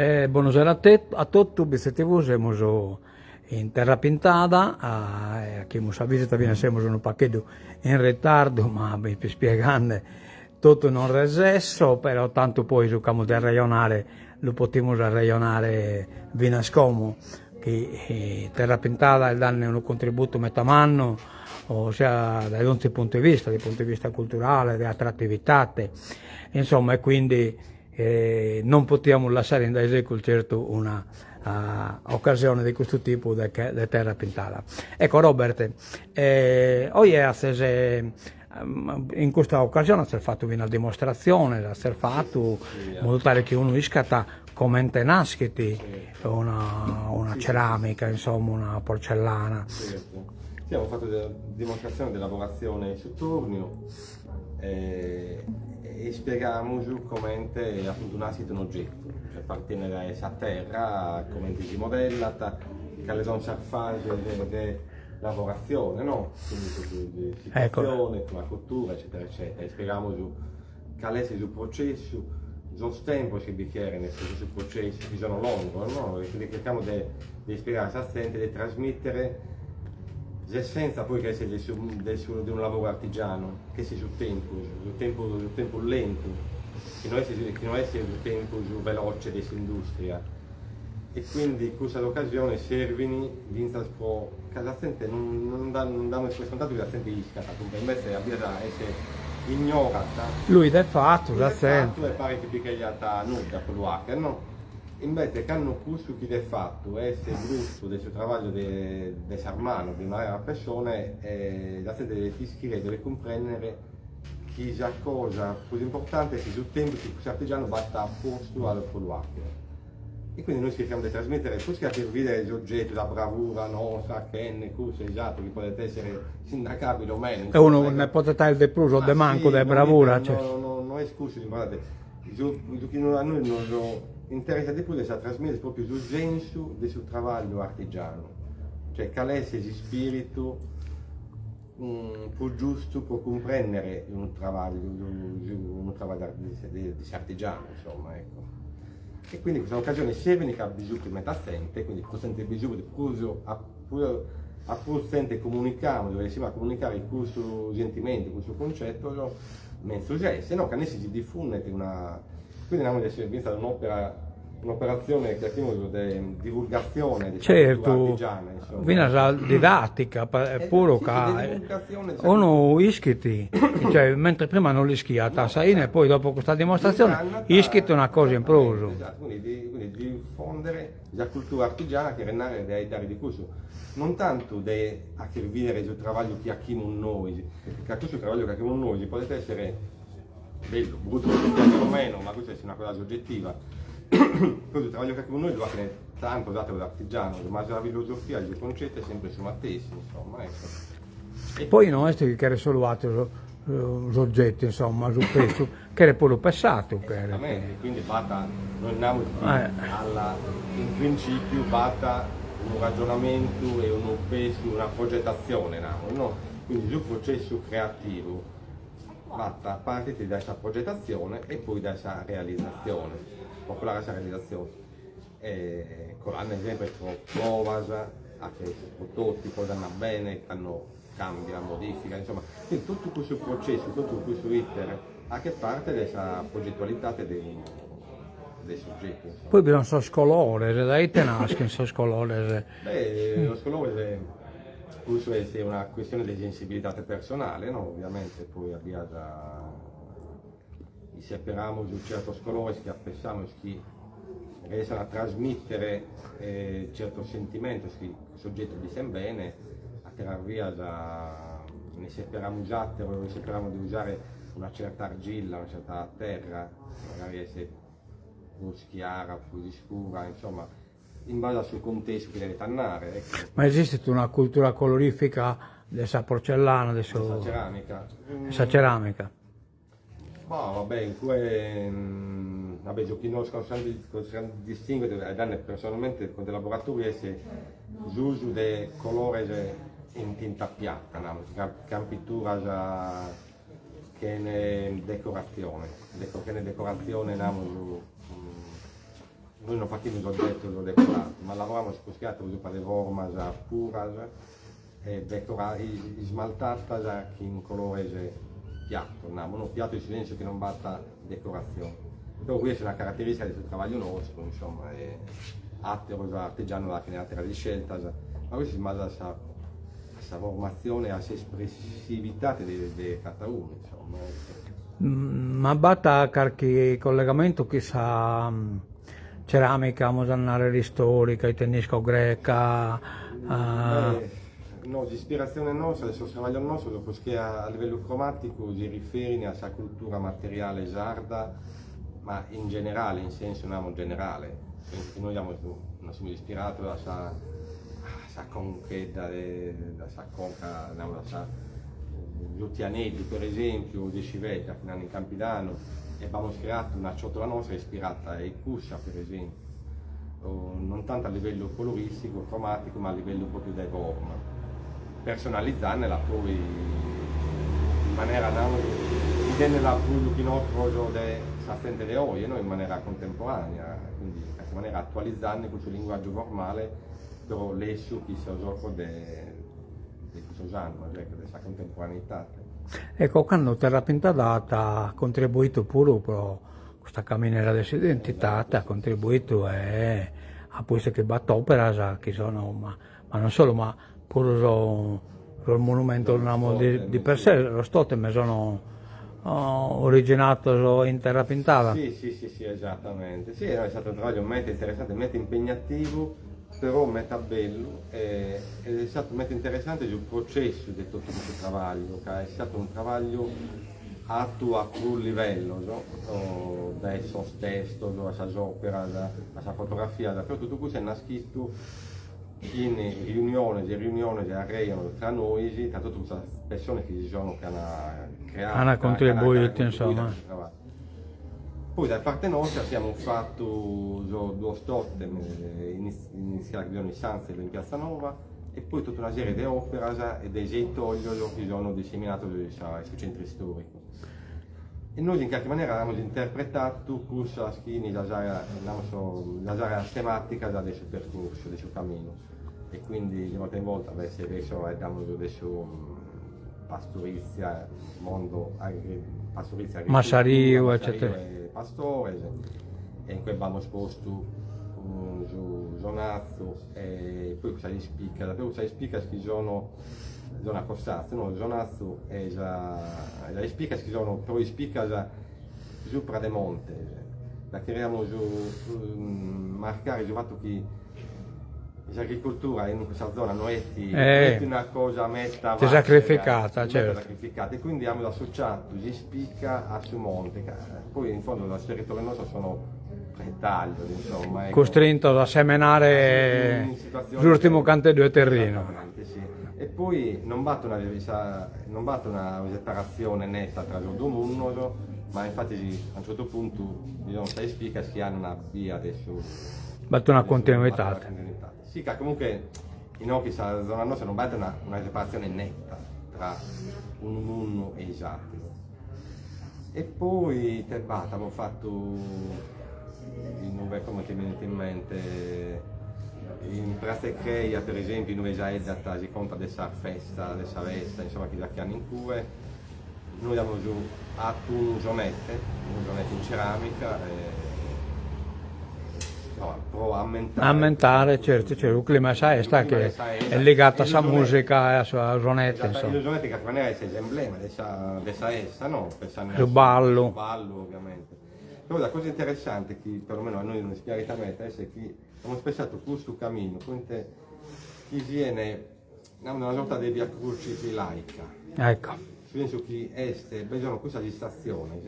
Eh, bonusera a, te, a totu, Bitzi TV, semus in Terra Pintada, faghimus sa visita, finas semus unu pagheddu in ritardu, ma mi fio ispiegande totu non resesso, però tantu poi su ch'amus de arrejonare lu potimus arrejonare finas como, chi Terra Pintada est dande unu contributu meta mannu, o sia dae donzi puntu 'e vista, dae puntu 'e vista culturale, de atrativitate, insomma e quindi non potiamus lassare in dae secus certu una ocasione de custu tipu de de Terra Pintada. Ecco Robert, oje azes in custa ocasione azes fatu finas dimostratziones, azes fatu in modu tale chi unu iscat comente naschit una una ceramica, insomma una porcellana. Sì, amus fatu dimostrazione de lavorazione in su torniu e ispiegamus comente apuntu naschit un'ogetu, cioè partende dae sa terra, comente si modellat, cale son sas fases de lavoratzione, no? Quindi essiccazione, la cottura, eccetera eccetera, ispiegamus cale est su processu, sos tempos chi bi cheren pro cussu processu, chi sono longos, no? E quindi chircamus de de ispiegare a sa zente, de trasmittere s'essenza poi chi est de su de su de unu lavoru artigianu, chi est su tempus, su tempus su tempus lentu, chi no est chi no est su tempus veloce de s'industria e quindi cussas ocasiones servin finzas pro ca sa zente non non non damus pro iscontadu chi sa zente iscat, invece a bias est ignorat. Lu 'idet fatu sa zente. Lu 'idet fatu e paret chi bi cheriat nudda pro lu 'acher no Invece cando cussu chi 'idet fatu est fruttu de su trabagliu de de sas manos de una pessone sa zente devet ischire devet cumprennere chi sa cosa prus importante est su tempus chi cussu artigianu b'at postu a pro lu 'achere. E quindi nois chircamus de trasmittere prus chi a fagher bidere s'oggettu, sa bravura nostra achende cussu e s'atteru chi podet essere sindacabile o meno. E unu nde podet aer de prus o de mancu de bravura. No no no est cussu s'importante Su chi a nois nos interessat de prus est a trasmìtere pròpiu su sensu de su traballu artigianu, cioè cale est s'ispìritu prus giustu pro cumprèndere unu traballu, unu traballu de s'artigianu, insomma, ecco. E quindi custa ocasione servit ca bi sunt meda zente, quindi prus zente bi sunt prus a prus zente comunicamus, ressimus a comunicare custu sentimentu, custos cuncettos, Menzus est, no, ca nessi si difundet una, quindi namus est fintzas un'opera, un'operatzione chi faghimus de divulgatzione de sa cultura artigiana, insomma. Finas didattica puru ca unu ischit, cioè mentre prima non l'ischiat a sa 'ine poi dopo custa dimostrazione ischit una cosa in prus. Esatto, quindi quindi diffondere sa cultura artigiana cheret narrer de 'aeddare de cussu, non tantu de 'acher bidere su trabagliu chi 'achimus nois, ca cussu trabagliu chi 'achimus nois podet essere bellu, bruttu, chi piaghet o meno, ma custa est una cosa soggettiva, poi su trabagliu chi 'achimus nois lu 'achen tantos ateros artigianos, ma sa filosofia, su concettu est sempre su matessi, insomma, ecco. Poi no est chi cheret solu ateros soggetti, insomma, su pezzu Cheret puru pessatu, cheret. Esattamente, quindi b'at, nois namus chi alla, in principiu b'at unu ragionamentu e unu pessu, una progettazione namus no, quindi su processu creativu b'at, partit dae sa progettazione e poi dae sa realizatzione, pro colare a sa realizatzione, e colande sempre pro provas, a fagher prototipos, andat bene, cando cambia, modifica, insomma, quindi totu cussu processu, totu cussu iter 'achet parte de sa progetualidade de unu de s'ogetu, insomma. Poi bi son sos colores, dae ite naschen sos colores? Beh, sos colores, cussu est una questione de sensibilidade personale, no, ovviamente, poi a bias isseperamus certos colores chi pensamus chi resessan a trasmittere certos sentimentos chi s'ogetu bisten bene, ateras bias ne isseperamus ateros, isseperamus de usare una certa argilla, una certa terra, magari est prus chiara, prus iscura, insomma, in base a su contestu chi devet andare, ecco. Ma esistit una cultura colorifica de sa porcellana, de su. De sa ceramica. De sa ceramica. Boh, vabbè, in cue, vabbè, su chi nos contraddistinguet, a dare personalmente con de laboratoriu est s'usu de colores in tinta piatta, namus, ca pitturas chene decoratzione, chene decoratzione namus. Noi non faghimus ogetos decorados, ma lavoramus prus che àteru subra de formas puras e ismaltadas chin colores piatos, namus, no piatos in su sensu chi non b'at decoratzione. Però custa est una caraterìstica de su trabagliu nostru, insomma, e àteros artigianos faghen àteras isceltas, ma custu in base a sa a sa formatzione e a s'espressividade de cada unu, insomma. Ma b'at carchi collegamentu chin sa ceramica, amus a narrer, istorica, ite nd'isco, greca? No, s'ispiratzione nostra de sos trabaglios nostros, prus che a livellu cromaticu, si riferin a sa cultura materiale sarda, ma in generale, in sensu, namus, generale, sensu chi nois amus, nos semus ispirados a sa a sa conchedda de a sa conca, namus, a sa su tianeddu, per esempiu, de Scivedda, chi naran in Campidanu, e b'amus creatu una ciotola nostra ispirata a cussa, per esempiu, non tantu a livellu coloristicu, cromaticu, ma a livellu propriu de forma, personalizandela poi in manera, namus, bidendela prus chin ocros de sa zente de oje, no in manera contemporanea, quindi in carchi manera atualizande cussu linguaggiu formale, però lessu chin sos ocros de de cussos annos, ecco, de sa contemporaneidade. Ecco, cando Terra Pintada at contribuidu puru pro custa caminera de s'identidade, at contribuidu e a pustis chi b'at òperas chi sono, ma ma non solu, ma puru sos sos monumentos namus di per sé, sos totem sono originados in Terra Pintada. Si, si, si, si, esattamente. Si, est stadu unu trabagliu meda interessante, meda impegnativu Però meta bellu e est istadu meta interessante su processu de totu custu trabagliu, ca est istadu unu trabagliu atu a prus livellos, dae sos testos a sas operas a sas fotografias, però totu custu est naschidu in riuniones e riuniones e arrejonos tra nois, tra totu cussas pessones chi si sono chi an creadu, An contribuidu insomma. Poi dae parte nostra si amus fatu sos duos totem iniziali chi sono in Sanzelo e in Piazza Nova e poi totu una serie de operas e de seitoglios chi sono disseminados in su centru istoricu. E nois in carchi manera amus interpretadu cussas chi fin sas areas, namus, sas areas tematicas de su percursu, de su caminu e quindi de volta in volta b'est faeddamus de su pastorizia, mondo pastorizia, massariu, eccetera, e pastores, e in cue b'amus postu su sonazzu e poi cussas ispicas, però cussas ispicas chi sono sono a costazu, no, su sonazzu e sas ispicas chi sono però ispicas supra de montes, ca cheriamus marcare su fattu chi S'agricoltura in cussa zona no est una cosa meta facile, sacrificata, certo. sacrificata e quindi amus associatu s'ispica a su monte, ca poi in fondo sos territorios nostros sono retaglios, insomma, ecco. Costrintos a semenare s'urtimu canteddu 'e terrinu. Esattamente, sì. E poi non b'at una non b'at una separatzione netta tra sos duos mundos, ma infatti a unu certu puntu bi sono sas ispicas chi an una bia de su B'at una continuidade. Sì, ca comunque inoghe in sa zona nostra non b'at una una separatzione netta tra unu mundu e s'àteru. E poi ite b'at, apo fatu inube como ti benit in mente, in Pratza 'e Creja per esempiu inube si 'aeddat, si contat de sa festa, de sa festa, insomma chi faghian in cue, Noi amus atu unu sonete, unu sonete in ceramica, pro ammentare. Ammentare, certu, certu, su clima 'e sa 'esta chi est ligatu a sa musica e a su sonete, insomma. Su sonete in carchi manera est s'emblema de sa de sa 'esta, no? Pensande a su ballu. Su ballu, ovviamente. Però sa cosa interessante chi perlomeno a nois nos piaghet meda est chi amus pensadu custu caminu comente chi siene Namus una sorta de via crucis laica. Ecco. Su sensu chi est, bi sono cussas istatziones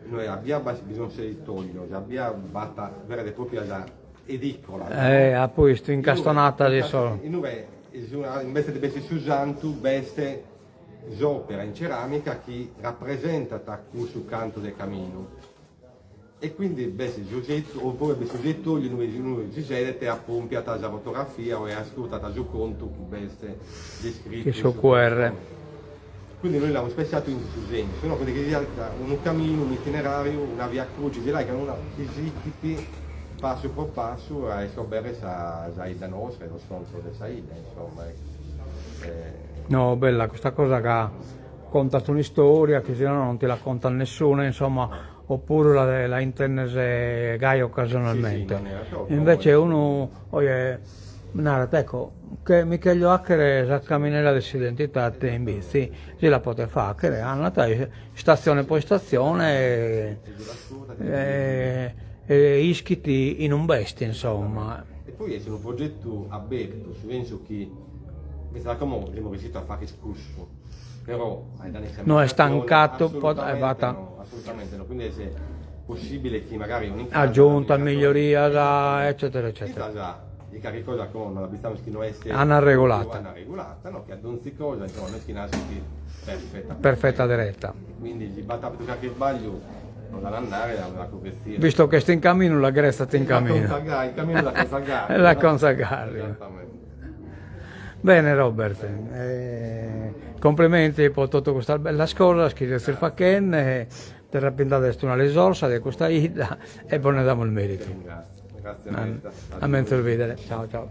inue a bia bi sono seitoglios, a bia b'at vera e propria sa edicola. Eh, apo 'istu incastonata de so. Inue invece de b'esser su santu b'est s'opera in ceramica chi rapresentat cussu cantu de caminu. E quindi b'est su setu, oppure b'est su seitogliu inue unu si sedet e apompiat sa fotografia o e ascurtat su contu chi b'est descritu in su QR. Quindi noi l'amus pensadu in custu sensu, no, quindi chi siat unu caminu, un'itinerariu, una via crucis laica, una chi sighit. Passu pro passu a iscoberrer sa sa 'idda nostra e sos contos de sa 'idda, insomma, ecco. No, bella custa cosa ca contas un'istoria chi si no non ti la contat nessunu, insomma, oppuru la la intendes gai occasionalmente. Invece unu oje narat, ecco, che mi cheglio 'achere sa caminera de s'identidade in bitzi, si la potet faghere, andat istatzione po istatzione e e ischit in umb'est, insomma. E poi est unu progetu abertu, in su sensu chi fintzas a como semus riuscidos a fagher cussu, però No est tancatu, assolutamente no, assolutamente no, quindi est possibile chi magari Agiuntas, migliorias, eccetera eccetera. Fintzas si carchi cosa como nos abbitzamus chi no est Andat regulata. Andat regulata, no, che a donzi cosa, insomma, no est chi naschit perfetta. Perfetta deretta. Quindi si b'at apidu carchi isbagliu nos l'an a narrer e l'amus a curretzire. Visto che est in caminu l'agretzat in caminu. Il caminu l'acontzat gasi. L'acontzat gasi. Esattamente. Bene Robert, complimenti po totu custas bellas cosas chi sezis fachende, Terra Pintada est una risorsa de custa 'idda e bos nde damus meritu. Gratzie, gratzie meda. A menzus bidere, ciao ciao.